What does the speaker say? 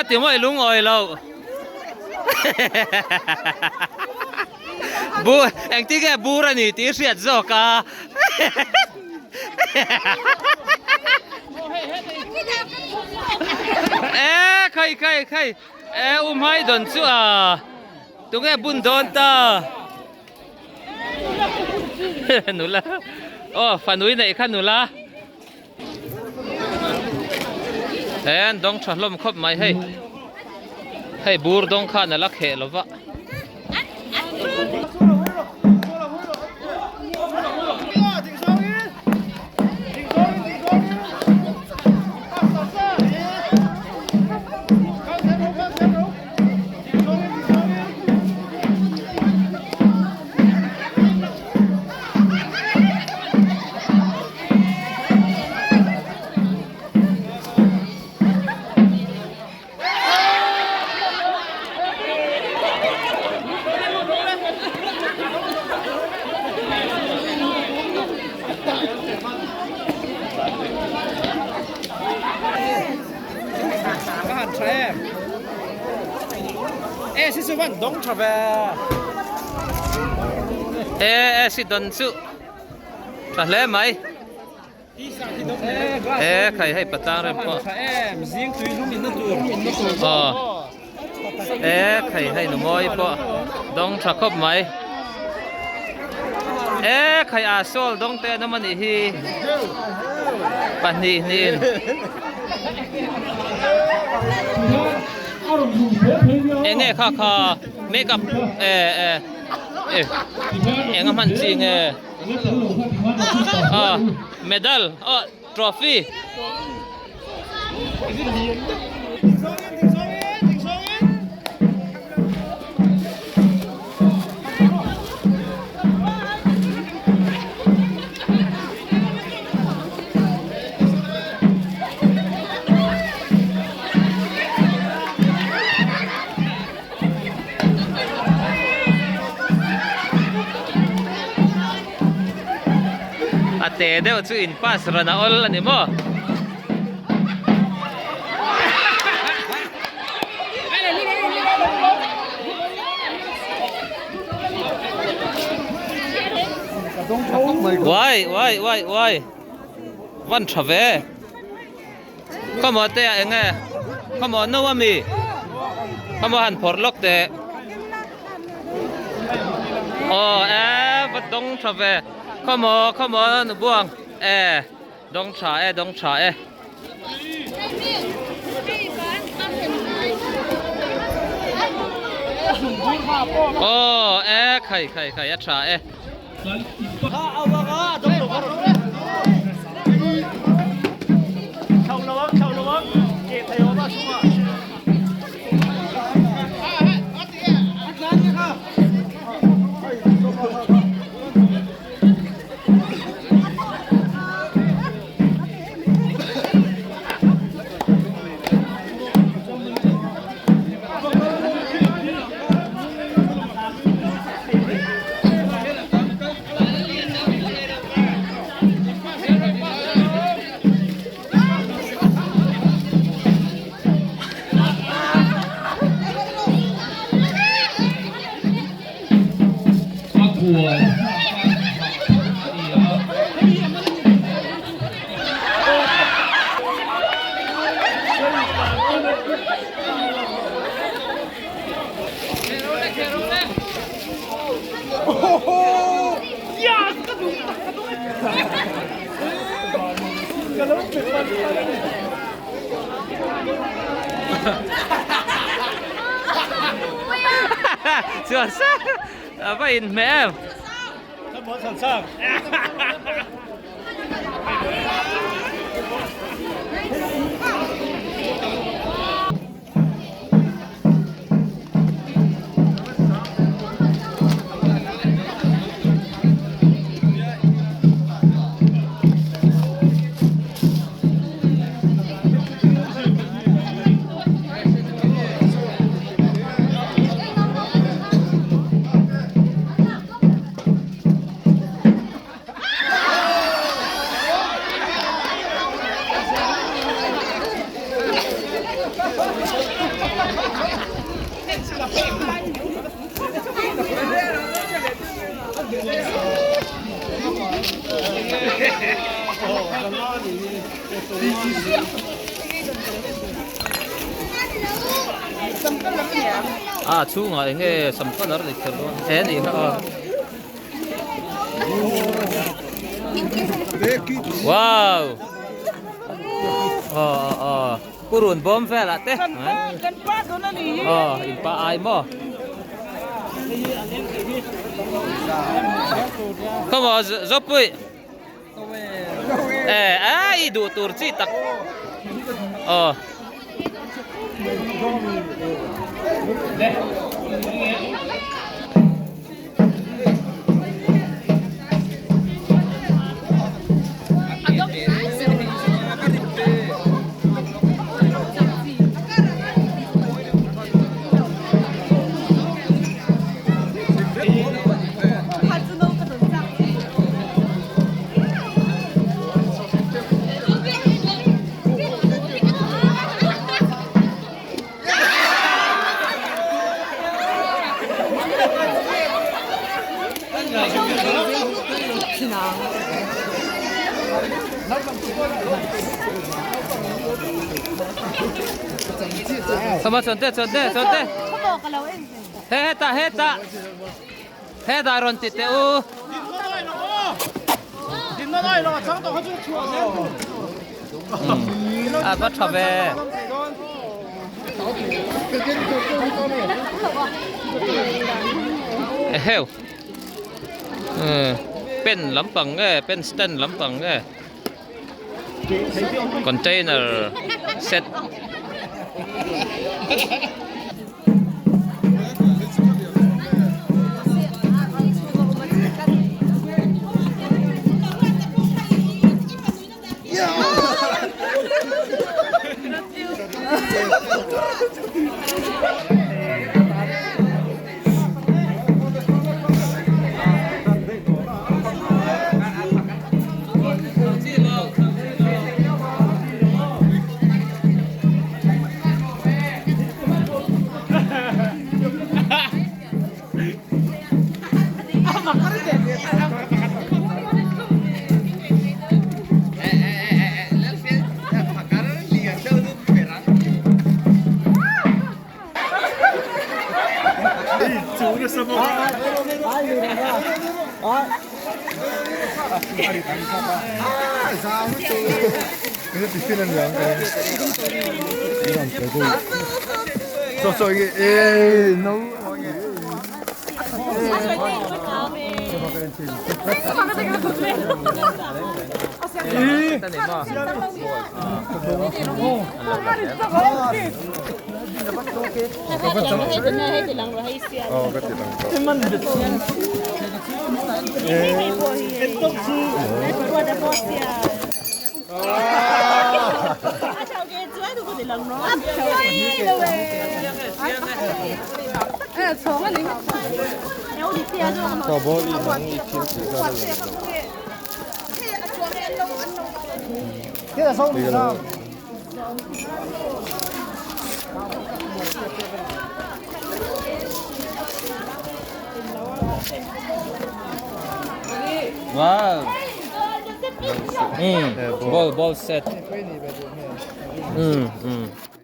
Engati maw i lungawi loh? Bur, engtin nge bur a ni tih i hriat zawk a. E khai khai khai e um hai dawn chu a tunge bun dawn ta nula aw fanui neih kha nula. He an dawng tha hlawm khawp mai hei hei bur dawng khan a la kheh lo va. E e si don chu tha hle mai e khai hei patlang rem pawh aw e khai hei nu mawi pawh dawng tha khawp mai e khai a sawl dawng te an awm anih hi pahnih hnihin. Enge kha kha makeup e e e enga hman chi nge a medal aw trophy. A te deuh chu in pass ran a awl a ni maw? Uai uai uai uai van tha ve khawmaw te ah eng nge khawmaw no ami khawmaw han phawrh lawk teh aw e va dawng tha ve khawmaw khawmaw nu buang e dawng tha e dawng tha e. Aw e khai khai khai a tha e. Chuan a va inhmeh em. A chhungah eng nge sam colour ni kher dawn he nih kha aw. Wow! Aw aw aw purun bawm velah te. Aw in pa ai maw. Come on Zopui. Eh ai duh tur chi tak. Aw. Sama chante chante chante he heta heta hetah rawn ti teh u. A va tha ve. Eheu. Pen lampang nge pen stand lampang nge container set. Wow. Ball ball set.